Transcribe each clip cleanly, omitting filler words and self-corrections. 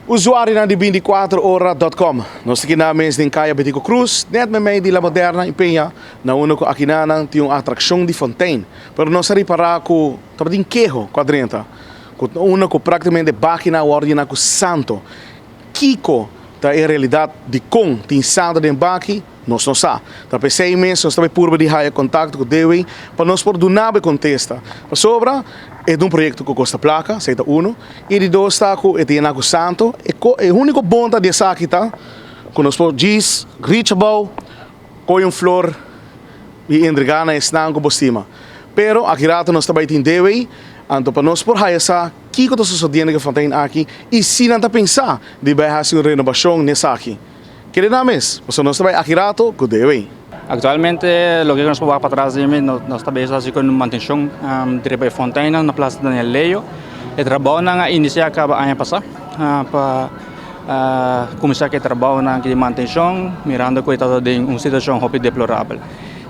Usuarionan di 24ora.com, nos ta aki mes den Caya Betico Croes, net meimei di La Moderna y Peña, na unda cu aki nan tin un atraccion di fontein. Pero nos a ripara cu tabatin keho cu a drenta, cu unda cu practicamente bakinan a wordo yena cu santo. Kico ta e realidad di con tin santo den baki? Nos no sa. Ta p'esey mes nos tambe purba di haya contacto cu Dewey pa nos por duna bo contesta. Pasobra e ta un proyecto cu costa placa, esey ta uno, y di dos ta cu e ta yena cu santo. E e unico bon ta di esaki ta cu nos por djis reach abou, coy un flor y entrega na esnan cu bo stima. Pero aki rato nos ta bay tin Dewey, anto pa nos por haya sa kico ta sucediendo cu e fontein aki y si nan ta pensa di bay haci un renobacion n'esaki. Kere na mes, pasobra nos ta bay aki rato cu Dewey. Actualmente, loke nos por wak patras di mi, nos ta bezig haci cu mantencion riba e fontein na Plaza Daniel Leo. E trabounan a inicia caba aña pasa pa cuminsa cu e trabounan di mantencion, mirando cu e ta den un situacion hopi deplorabel.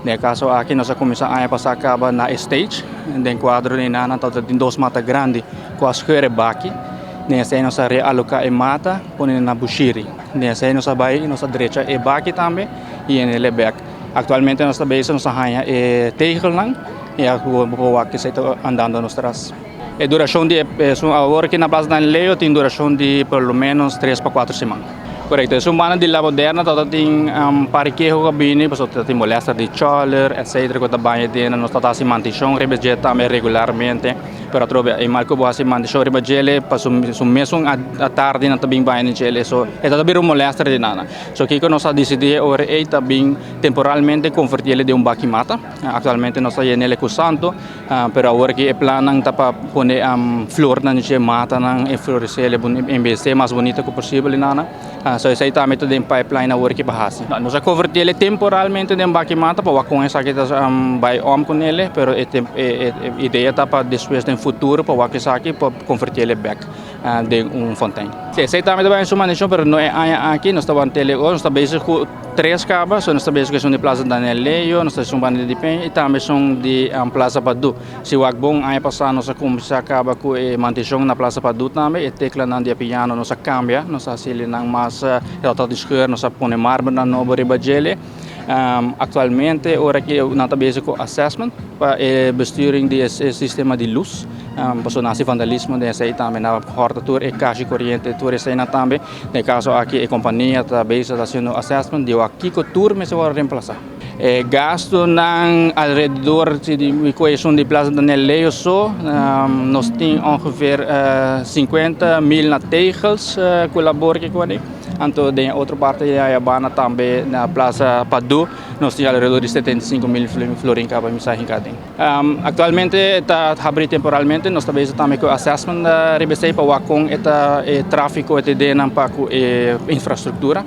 Den e caso aki nos a cuminsa aña pasa caba na e stage, den cuadro di nan ta tin dos mata grandi cu a scheur e baki. Den esey nos a realoca e mata, pone na Bushiri. Den esey nos a bay, nos a drecha e baki tambe y yen'e bek. Actualmente nos ta bezig, nos a haña e tegelnan y bo por wak esey ta andando nos tras. E duracion di e awor aki na Plaza Daniel Leo tin duracion di por lo menos 3 pa 4 siman. Correcto, esun banda di La Moderna ta tin un par di keho cu a bini, pasobra tin molester di choler, etc. Cu ta baña den, nos ta haci mantencion riba dje tambe regularmente. Pero atrobe e mal cu bo haci mantencion riba djele, pa su mesun atardi nan ta bin baña den djele, so e ta bira un molester di nada. So kico nos a dicidi ora ey ta bin temporalmente converti den un baki mata. Actualmente nos ta yen'e cu santo, pero awor cu e plannan ta pa pone flornan den matanan y florecele embellece mas bunita cu posibel nana. So esey tambe ta den pipeline awor cu pa haci. Nos a converti temporalmente den baki mata pa wak con esaki ta bay om cu ele, pero e, e, e idea ta pa despues den futuro pa wak esaki pa converti back den un fontein. Si, esey tambe ta bay su mantencion, pero no e aña aki, nos ta tele, nos ta bezig cu tres caba, so nos ta bezig cu di Plaza Daniel Leo, nos ta esun banda di Peña y tambe esun di Plaza Padu. Si wak bon, aña pasa nos a cuminsa caba cu e mantencion na Plaza Padu tambe, e teclanan di piano nos a cambia, nos a haci nan mas uh, di scheur, nos a pone marmernan nobo riba djele. Actualmente, ora cu nos ta bezig cu assessment pa e besturing di e sistema di luz, pasobra nan a haci vandalismo den esey tambe, nan a horta tur e cashi coriente, tur esey na tambe. Den caso aki e compania ta bezig haciendo assessment di kico tur mester wordo reemplasa. E gastonan alrededor di cuestion di Plaza Daniel Leo so, nos tin ongeveer 50 mil na tegels cu labor cu cu Anto den otro parti di banda tambe na Plaza Padu, nos tin alrededor di 75 mil florin caba mi sa hinca aden. Actualmente ta habri temporalmente, nos ta bezig tambe cu assessment da RBC pa wak con e e trafico e den pa cu e infrastructura.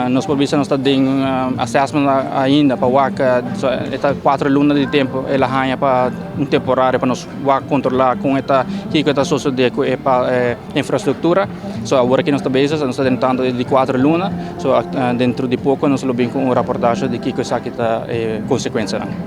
Nos por bisa nos ta den assessment ainda pa wak so, ta 4 luna di tempo el a haña pa un temporario pa nos wak controla con e ta kico ta sucede cu e pa infrastructura. So awor cu nos ta bezig, nos ta tentando di 4 luna, so dentro di poco nos lo bin cu un reportage di kico esaki ta consecuencia.